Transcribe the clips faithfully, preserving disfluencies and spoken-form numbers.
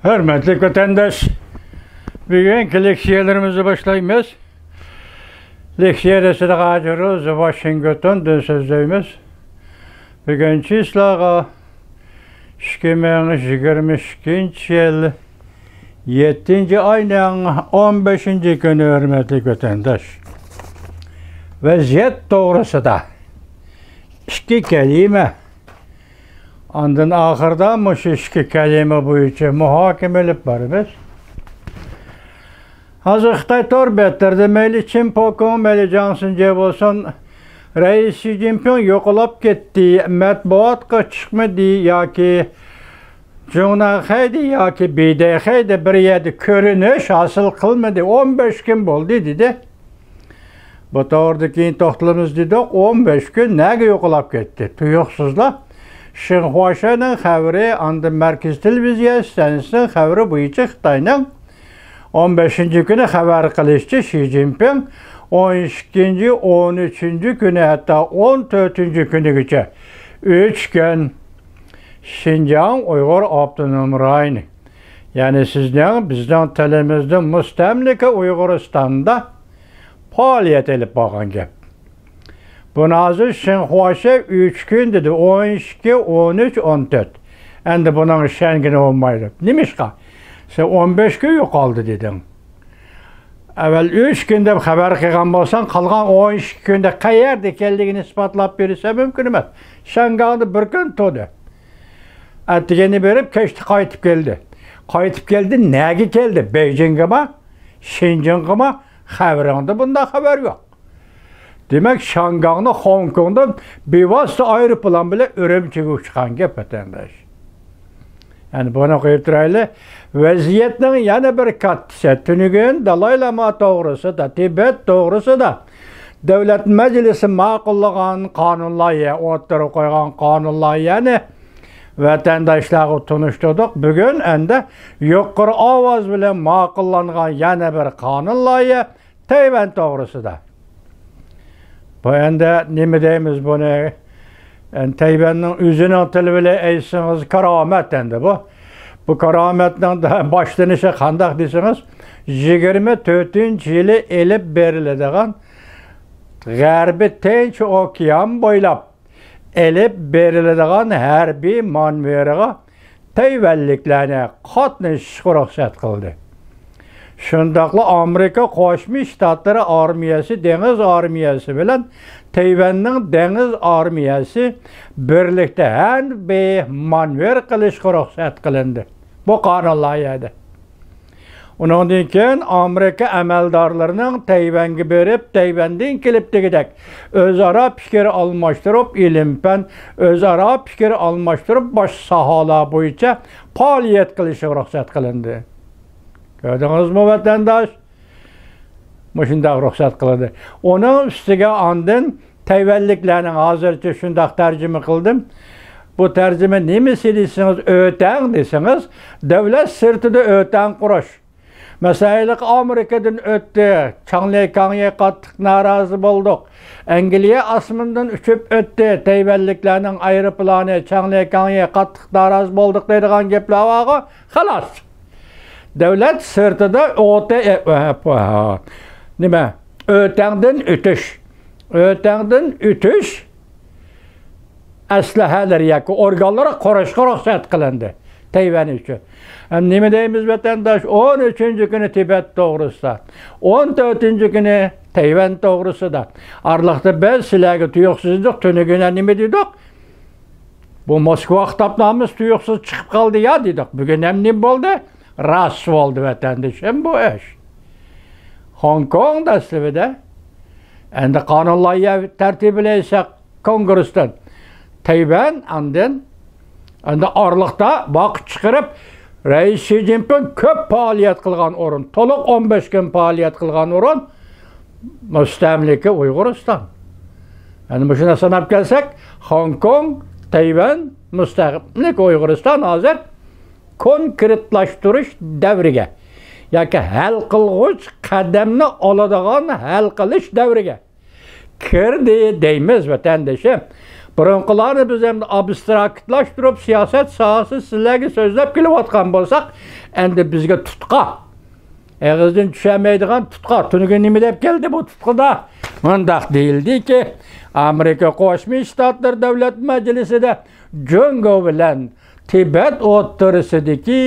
ھۆرمەتلىك ۋەتەنداش، بۈگۈنكى لېكسىيەلىرىمىزنى باشلايمىز. لېكسىيە دەرسىدە ھازىر روز ۋاشىنگتوندىن سۆزلەيمىز. بۈگۈن چىسلاغا ئىككى مىڭ يىگىرمە ئىككىنچى يىل يەتتىنچى ئاينىڭ ئون بەشىنچى كۈنى، ھۆرمەتلىك ۋەتەنداش. ۋەزىيەت توغرىسىدا ئىككى كەلىمە. ئاندىن ئاخىرىدا مۇشۇ ئىككى كەلىمە بويىچە مۇھاكىمە ئېلىپ بارىمىز. ھازىر خىتاي تور بەتلىرىدە مەيلى چىن پوكۇڭ، مەيلى جاڭ سىنجې بولسۇن، رەئىس شى جىنپىڭ يوقىلاپ كەتتى، مەتبۇئاتقا چىقمىدى ياكى جۇڭنەنخەيدە ياكى بىدەيخەيدە بىر يەردە كۆرۈنۈش ھاسىل قىلمىدى، ئون بەش كۈن بولدى دېدى. بۇ توغرىدا كېيىن توختىلىمىز دېدۇق. ئون بەش كۈن نەگە يوقىلاپ كەتتى؟ تۇيۇقسىزلا شىنخۇاشەنىڭ خەۋىرى، ئاندىن مەركىزىي تېلېۋىزىيە ئىستانسىسىنىڭ خەۋىرى بويىچە خىتاينىڭ ئون بەشىنچى كۈنى خەۋەر قىلىشىچە، شى جىنپىڭ ئون ئىككىنچى، ئون ئۈچىنچى كۈنى، ھەتتا ئون تۆتىنچى كۈنىگىچە ئۈچ كۈن شىنجاڭ ئۇيغۇر ئاپتونوم رايونى، يەنى سىزنىڭ، بىزنىڭ تىلىمىزدا مۇستەملىكە ئۇيغۇرىستاندا پائالىيەت ئېلىپ بارغان گەپ. بۇنى ھازىر شىنخۇاشە ئۈچ كۈن دېدى، ئون ئىككى، ئون ئۈچ، ئون تۆت. ئەمدى بۇنىڭ ئىشەنگىنى بولمايدۇ. نېمىشقا؟ سەن ئون بەش كۈن يوقالدى دېدىڭ. ئەۋۋەل ئۈچ كۈن دەپ خەۋەر قىلغان بولساڭ، قالغان ئون ئىككى كۈندە قەيەردە ئىكەنلىكىنى ئىسپاتلاپ بېرىشسە مۇمكىن ئەمەس. شياڭگاڭدا بىر كۈن تۇردى. ئەتىگىنى بېرىپ، كەچتە قايتىپ كەلدى. قايتىپ كەلدى، نەگە كەلدى؟ بېيجىڭغىمۇ، شېنجېنغىمۇ؟ خەۋىرىڭدە بۇنداق خەۋەر يوق. دېمەك، شياڭگاڭدىن، خوڭكوڭدىن بىۋاسىتە ئايروپىلان بىلەن ئۈرۈمچىگە ئۇچقان گەپ، ۋەتەنداش. يەنى بۇنى قويۇپ تۇرايلى. ۋەزىيەتنىڭ يەنە بىر كاتتىسى، تۈنۈگۈن دالاي لاما توغرىسىدا، تىبەت توغرىسىدا دۆلەت مەجلىسى ماقۇللىغان قانۇن لايىھە، ئوتتۇرىغا قويغان قانۇن لايىھەنى ۋەتەنداشلارغا تونۇشتۇردۇق. بۈگۈن ئەمدى يۇقىرى ئاۋاز بىلەن ماقۇللانغان يەنە بىر قانۇن لايىھە، تەيۋەن توغرىسىدا. بۇ ئەمدى نېمە دەيمىز بۇنى؟ ئەمدى تەيۋەننىڭ ئۆزىنىڭ تىلى بىلەن ئېيتسىڭىز، كارامەت ئەمدى بۇ. بۇ كارامەتنىڭ دا-، باشلىنىشى قانداق دېسىڭىز، يىگىرمە تۆتىنچى يىلى ئېلىپ بېرىلىدىغان غەربىي تىنچ ئوكيان بويلاپ ئېلىپ بېرىلىدىغان ھەربىي مانېۋىرغا تەيۋەنلىكلەرنى قاتنىشىشقا رۇخسەت قىلدى. شۇنداقلا ئامېرىكا قوشما شتاتلىرى ئارمىيەسى، دېڭىز ئارمىيەسى بىلەن تەيۋەننىڭ دېڭىز ئارمىيەسى بىرلىكتە ھەربىي مانېۋىر قىلىشقا رۇخسەت قىلىندى. بۇ قانۇن لايىھەدە. ئۇنىڭدىن كېيىن ئامېرىكا ئەمەلدارلىرىنىڭ تەيۋەنگە بېرىپ، تەيۋەندىن كېلىپ دېگۈدەك ئۆزئارا پىكىر ئالماشتۇرۇپ، ئىلىم-پەن ئۆزئارا پىكىر ئالماشتۇرۇپ، باشقا ساھەلەر بويىچە پائالىيەت قىلىشىغا رۇخسەت قىلىندى. كۆردىڭىزمۇ، ۋەتەنداش؟ مۇشۇنداق رۇخسەت قىلىندى. ئۇنىڭ ئۈستىگە ئاندىن تەيۋەنلىكلەرنىڭ، ھازىرچە شۇنداق تەرجىمە قىلدىم. بۇ تەرجىمە نېمىسى دېسىڭىز، ئۆتەڭ دېسىڭىز، دۆلەت سىرتىدا ئۆتەڭ قۇرۇش. مەسىلەن، ئامېرىكىدىن ئۆتتى، چاڭلى كاڭيې قاتتىق نارازى بولدۇق. ئەنگلىيە ئاسمىنىدىن ئۇچۇپ ئۆتتى، تەيۋەنلىكلەرنىڭ ئايروپىلانى، چاڭلى كاڭيې قاتتىق نارازى بولدۇق دەيدىغان گەپلەر بارغۇ، خالاس. دۆلەت سىرتىدا ئوتە-، ئە، ئە، ئە، نېمە، ئۆتەڭدىن ئۆتۈش. ئۆتەڭدىن ئۆتۈش ئەسلىھەلىرى ياكى ئورگانلىرى قۇرۇشقا رۇخسەت قىلىندى تەيۋەن ئۈچۈن. ھەم نېمە دەيمىز، ۋەتەنداش؟ ئون ئۈچىنچى كۈنى تىبەت توغرىسىدا، ئون تۆتىنچى كۈنى تەيۋەن توغرىسىدا. ئارىلىقتا بىز سىلەرگە تۇيۇقسىز دېدۇق، تۈنۈگۈن نېمە دېدۇق؟ بۇ موسكۋا خىتابنامىسى تۇيۇقسىز چىقىپ قالدى يا دېدۇق. بۈگۈن ھەم نېمە بولدى؟ راست بولدى، ۋەتەندىشىم، بۇ ئىش. خوڭكوڭ دەسلىپىدە ئەمدى قانۇن لايىھە تەرتىپى بىلەن ئېيتساق، كونگرېستىن تەيۋەن، ئاندىن، ئاندىن ئارىلىقتا ۋاقىت چىقىرىپ، رەئىس شى جىنپىڭ كۆپ پائالىيەت قىلغان ئورۇن، تولۇق ئون بەش كۈن پائالىيەت قىلغان ئورۇن مۇستەملىكە ئۇيغۇرىستان. يەنى مۇشۇنى ساناپ كەلسەك، خوڭكوڭ، تەيۋەن، مۇستەملىكە ئۇيغۇرىستان ھازىر كونكرېتلاشتۇرۇش دەۋرىگە ياكى ھەل قىلغۇچ قەدەمنى ئالىدىغان ھەل قىلىش دەۋرىگە كىردى دەيمىز، ۋەتەندىشىم. بۇرۇنقىلارنى بىز ئەمدى ئابستراكتلاشتۇرۇپ، سىياسەت ساھەسى سىلەرگە سۆزلەپ كېلىۋاتقان بولساق، ئەمدى بىزگە تۇتقا، ئېغىزدىن چۈشەلمەيدىغان تۇتقا، تۈنۈگۈن نېمە دەپ كەلدى بۇ تۇتقىدا؟ مۇنداق دېيىلدىكى، ئامېرىكا قوشما شتاتلىرى دۆلەت مەجلىسىدە جۇڭگو بىلەن تىبەت ئوتتۇرىسىدىكى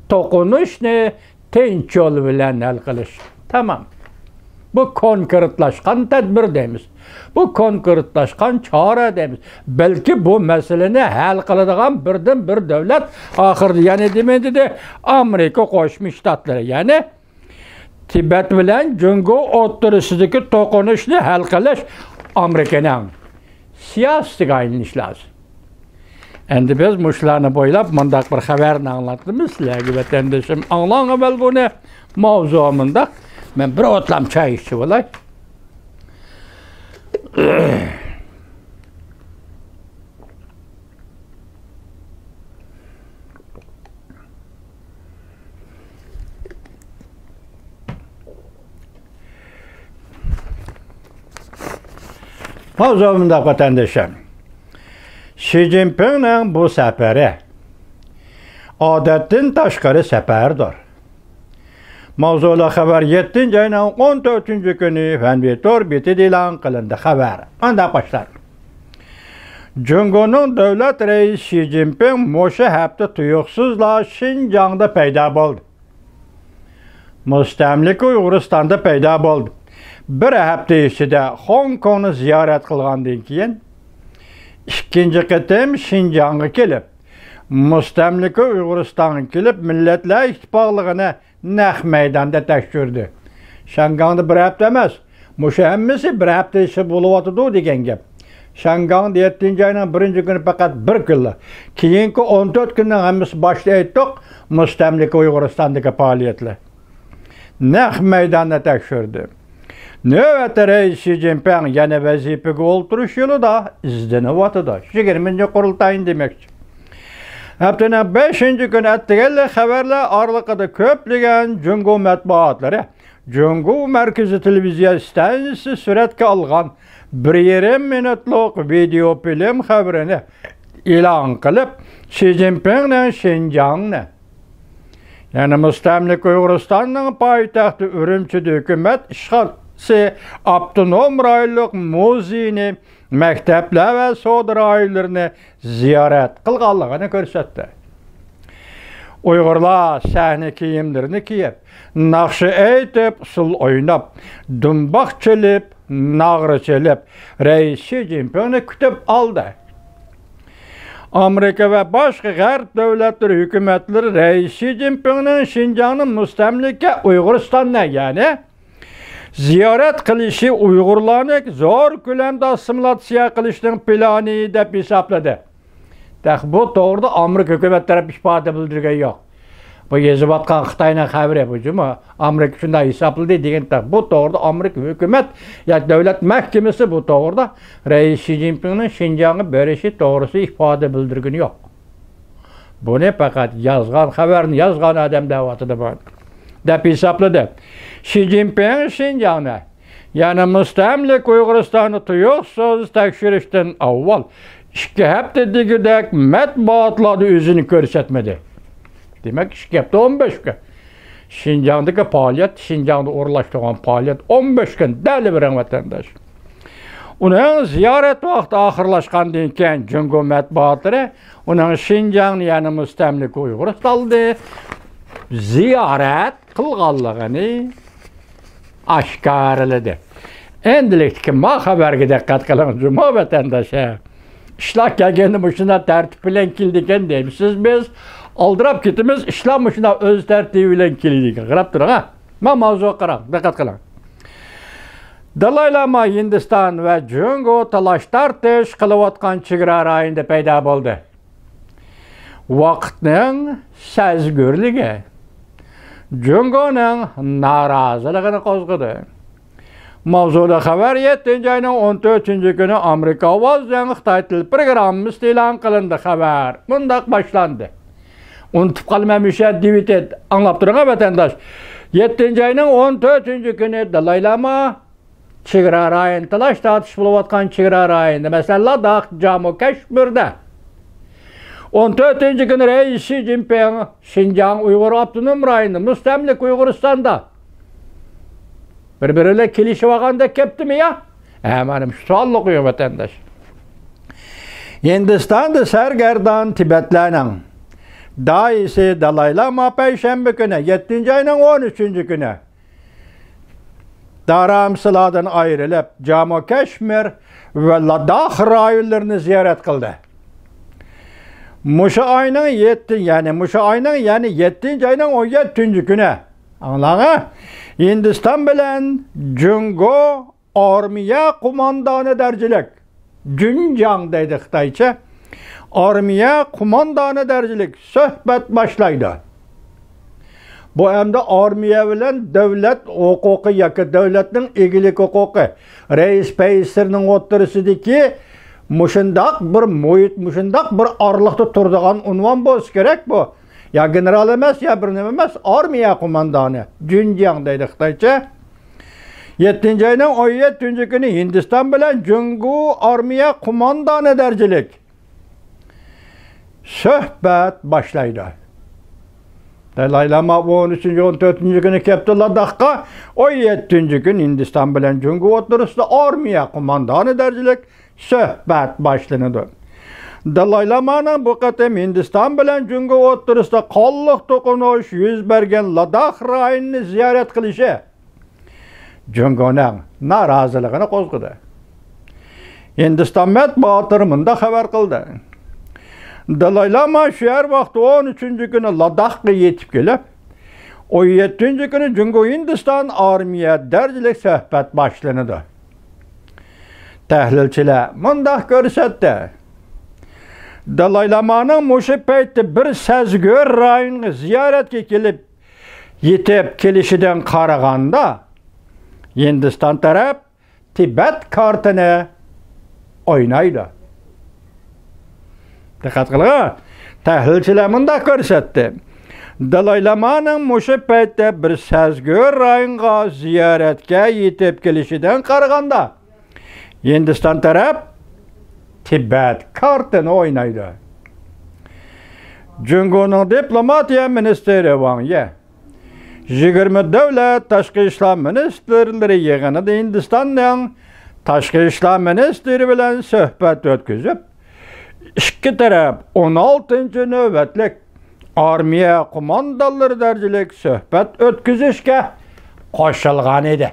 توقۇنۇشنى تىنچ يول بىلەن ھەل قىلىش. تامام. بۇ كونكرېتلاشقان تەدبىر دەيمىز. بۇ كونكرېتلاشقان چارە دەيمىز. بەلكى بۇ مەسىلىنى ھەل قىلىدىغان بىردىن بىر دۆلەت، ئاخىرىدا يەنە دېمەي دېدى، ئامېرىكا قوشما شتاتلىرى. يەنى تىبەت بىلەن جۇڭگو ئوتتۇرىسىدىكى توقۇنۇشنى ھەل قىلىش ئامېرىكىنىڭ سىياسىتىگە ئايلىنىشى لازىم. ئەمدى بىز مۇشۇلارنى بويلاپ مۇنداق بىر خەۋەرنى ئاڭلاتتىمىز سىلەرگە، ۋەتەندىشىم. ئاڭلاڭ ئەۋۋەل بۇنى. ماۋزۇ مۇنداق. مەن بىر ئوتلام چاي ئىچىپ ئالاي. ماۋزۇ مۇنداق، ۋەتەندىشىم. شى جىنپىڭنىڭ بۇ سەپىرى ئادەتتىن تاشقىرى سەپەردۇر. ماۋزۇلۇق خەۋەر يەتتىنچى ئاينىڭ ئون تۆتىنچى كۈنى فەنۋى تور بېتىدە ئېلان قىلىندى. خەۋەر مۇنداق باشلاندى. جۇڭگونىڭ دۆلەت رەئىسى شى جىنپىڭ مۇشۇ ھەپتە تۇيۇقسىزلا شىنجاڭدا پەيدا بولدى. مۇستەملىكە ئۇيغۇرىستاندا پەيدا بولدى. بىر ھەپتە ئىچىدە خوڭكوڭنى زىيارەت قىلغاندىن كېيىن، ئىككىنچى قېتىم شىنجاڭغا كېلىپ، مۇستەملىكە ئۇيغۇرىستانغا كېلىپ، مىللەتلەر ئىتتىپاقلىقىنى نەق مەيداندا تەكشۈردى. شياڭگاڭدا بىر ھەپتە ئەمەس، مۇشۇ ھەممىسى بىر ھەپتە ئىچىدە بولۇۋاتىدۇ دېگەن گەپ. شياڭگاڭدا يەتتىنچى ئاينىڭ بىرىنچى كۈنى پەقەت بىر كۈنلا. كېيىنكى ئون تۆت كۈننىڭ ھەممىسى باشتا ئېيتتۇق، مۇستەملىكە ئۇيغۇرىستاندىكى پائالىيەتلەر. نەق مەيداندا تەكشۈردى. نۆۋەتتە رەئىس شى جىنپىڭ يەنە ۋەزىپىگە ئولتۇرۇش يولىدا ئىزدىنىۋاتىدۇ. يىگىرمىنچى قۇرۇلتاينى دېمەكچى. ھەپتىنىڭ بەشىنچى كۈنى ئەتىگەنلىك خەۋەرلەر ئارىلىقىدا كۆپلىگەن جۇڭگو مەتبۇئاتلىرى جۇڭگو مەركىزىي تېلېۋىزىيە ئىستانسىسى سۈرەتكە ئالغان بىر يېرىم مىنۇتلۇق ۋىدېئو فىلىم خەۋىرىنى ئېلان قىلىپ، شى جىنپىڭنىڭ شىنجاڭنى، يەنى مۇستەملىكە ئۇيغۇرىستاننىڭ پايتەختى ئۈرۈمچىدە ھۆكۈمەت ئىشغالچىسى ئاپتونوم رايونلۇق مۇزېينى، مەكتەپلەر ۋە سودا رايونلىرىنى زىيارەت قىلغانلىقىنى كۆرسەتتى. ئۇيغۇرلار سەھنە كىيىملىرىنى كىيىپ، ناخشا ئېيتىپ، ئۇسسۇل ئويناپ، دۇمباق چېلىپ، ناغرا چېلىپ، رەئىس شى جىنپىڭنى كۈتۈپ ئالدى. ئامېرىكا ۋە باشقا غەرب دۆلەتلىرى ھۆكۈمەتلىرى رەئىس شى جىنپىڭنىڭ شىنجاڭنى مۇستەملىكە ئۇيغۇرىستاننى، يەنى زىيارەت قىلىشى ئۇيغۇرلارنى زور كۆلەمدە ئاسسىمىلياتسىيە قىلىشنىڭ پىلانى دەپ ھېسابلىدى. تېخى بۇ توغرىدا ئامېرىكا ھۆكۈمەت تەرەپ ئىپادە بىلدۈرگەن يوق. بۇ يېزىۋاتقان خىتاينىڭ خەۋىرى بۇ جۇمۇ. ئامېرىكا شۇنداق ھېسابلىدى دېگەن تېخى بۇ توغرىدا ئامېرىكا ھۆكۈمەت ياكى دۆلەت مەھكىمىسى بۇ توغرىدا رەئىس شى جىنپىڭنىڭ شىنجاڭغا بېرىشى توغرىسىدا ئىپادە بىلدۈرگىنى يوق. بۇنى پەقەت يازغان، خەۋەرنى يازغان ئادەم دەۋاتىدۇ بۇ، دەپ ھېسابلىدى. شى جىنپىڭ شىنجاڭنى، يەنى مۇستەملىكە ئۇيغۇرىستاننى تۇيۇقسىز تەكشۈرۈشتىن ئاۋۋال ئىككى ھەپتە دېگۈدەك مەتبۇئاتلاردا ئۆزىنى كۆرسەتمىدى. دېمەك، ئىككى ھەپتە ئون بەش كۈن. شىنجاڭدىكى پائالىيەت، شىنجاڭدا ئورۇنلاشتۇرغان پائالىيەت ئون بەش كۈن، دەل بىرىڭ ۋەتەنداش. ئۇنىڭ زىيارەت ۋاقتى ئاخىرلاشقاندىن كېيىن، جۇڭگو مەتبۇئاتلىرى ئۇنىڭ شىنجاڭنى، يەنى مۇستەملىكە ئۇيغۇرىستاننى زىيارەت قىلغانلىقىنى ئاشكارىلىدى. ئەمدىلىكتىكى ما خەۋەرگە دىققەت قىلىڭ، جۇمۇ ۋەتەنداش، ھە. ئىشلار كەلگەندە مۇشۇنداق تەرتىپ بىلەن كېلىدىكەن دەيمىسىز بىز. ئالدىراپ كېتىمىز، ئىشلار مۇشۇنداق ئۆز تەرتىپى بىلەن كېلىدىكەن. قاراپ تۇرۇڭ، ھە. ما ماۋزۇغا قاراڭ، دىققەت قىلىڭ. دالاي لاما ھىندىستان ۋە جۇڭگو تالاش-تارتىش قىلىۋاتقان چېگرا رايونىدا پەيدا بولدى. ۋاقىتنىڭ سەزگۈرلۈكى جۇڭگونىڭ نارازىلىقىنى قوزغىدى. ماۋزۇلۇق خەۋەر يەتتىنچى ئاينىڭ ئون تۆتىنچى كۈنى ئامېرىكا ئاۋازىنىڭ خىتاي تىل پروگراممىسىدا ئېلان قىلىندى. خەۋەر مۇنداق باشلاندى. ئۇنتۇپ قالماي مۇشۇ يەردە دېۋىتى ئاڭلاپ تۇرۇڭ، ۋەتەنداش. يەتتىنچى ئاينىڭ ئون تۆتىنچى كۈنى دالاي لاما چېگرا رايونى تالاش-تارتىش بولۇۋاتقان چېگرا رايونىدا، مەسىلەن، لاداخ، جامۇ كەشمىردە. ئون تۆتىنچى كۈنى رەئىس شى جىنپىڭ شىنجاڭ ئۇيغۇر ئاپتونوم رايونىدا، مۇستەملىكە ئۇيغۇرىستاندا بىر-بىرى بىلەن كېلىشىۋالغاندەك كەپتىمۇ يا؟ ھە، مانا شۇ سوئالنى قويۇڭ، ۋەتەنداش. ھىندىستاندا سەرگەردان تىبەتلەرنىڭ داھىيسى دالاي لاما پەيشەنبە كۈنى، يەتتىنچى ئاينىڭ ئون ئۈچىنچى كۈنى، دارامسىلادىن ئايرىلىپ، جامۇ كەشمىر ۋە لاداخ رايونلىرىنى زىيارەت قىلدى. مۇشۇ ئاينىڭ يەتتە، يەنى مۇشۇ ئاينىڭ، يەنى يەتتىنچى ئاينىڭ ئون يەتتىنچى كۈنى، ئاڭلاڭا، ھىندىستان بىلەن جۇڭگو ئارمىيە قوماندانى دەرىجىلىك، جۈنجياڭ دەيدۇ خىتايچە، ئارمىيە قوماندانى دەرىجىلىك سۆھبەت باشلايدۇ. بۇ ئەمدى ئارمىيە بىلەن دۆلەت ھوقۇقى ياكى دۆلەتنىڭ ئىگىلىك ھوقۇقى، رەئىس پەيسىرنىڭ ئوتتۇرىسىدىكى مۇشۇنداق بىر مۇھىت، مۇشۇنداق بىر ئارىلىقتا تۇرىدىغان ئۇنۋان بولسا كېرەك بۇ. يا گېنېرال ئەمەس، يا بىر نېمە ئەمەس، ئارمىيە قوماندانى، جۈنجياڭ دەيدۇ خىتايچە. يەتتىنچى ئاينىڭ ئون يەتتىنچى كۈنى ھىندىستان بىلەن جۇڭگو ئارمىيە قوماندانى دەرىجىلىك سۆھبەت باشلايدۇ. دالاي لاما ئون ئۈچىنچى، ئون تۆتىنچى كۈنى كەپتۇ لاداخقا، ئون يەتتىنچى كۈنى ھىندىستان بىلەن جۇڭگو ئوتتۇرىسىدا ئارمىيە قوماندانى دەرىجىلىك سۆھبەت باشلىنىدۇ. دالاي لامانىڭ بۇ قېتىم ھىندىستان بىلەن جۇڭگو ئوتتۇرىسىدا قانلىق توقۇنۇش يۈز بەرگەن لاداخ رايونىنى زىيارەت قىلىشى جۇڭگونىڭ نارازىلىقىنى قوزغىدى. ھىندىستان مەتبۇئاتلىرى مۇنداق خەۋەر قىلدى: دالاي لاما شۇ يەر ۋاقتى ئون ئۈچىنچى كۈنى لاداخقا يېتىپ كېلىپ، ئون يەتتىنچى كۈنى جۇڭگو ھىندىستان ئارمىيە دەرىجىلىك سۆھبەت باشلىنىدۇ. تەھلىلچىلەر مۇنداق كۆرسەتتى: دالاي لامانىڭ مۇشۇ پەيتتە بىر سەزگۈر رايونغا زىيارەتكە كېلىپ، يېتىپ كېلىشىدىن قارىغاندا، ھىندىستان تەرەپ تىبەت كارتىنى ئوينايدۇ. دىققەت قىلغىن، تەھلىلچىلەر مۇنداق كۆرسەتتى: دالاي لامانىڭ مۇشۇ پەيتتە بىر سەزگۈر رايونغا زىيارەتكە يېتىپ كېلىشىدىن قارىغاندا، ھىندىستان تەرەپ تىبەت كارتىنى ئوينايدۇ. جۇڭگونىڭ دىپلوماتىيە مىنىستىرى ۋاڭ يى يىگىرمە دۆلەت تاشقى ئىشلار مىنىستىرلىرى يىغىنىدا ھىندىستاننىڭ تاشقى ئىشلار مىنىستىرى بىلەن سۆھبەت ئۆتكۈزۈپ، ئىككى تەرەپ ئون ئالتىنچى نۆۋەتلىك ئارمىيە قوماندانلىرى دەرىجىلىك سۆھبەت ئۆتكۈزۈشكە قوشۇلغان ئىدى.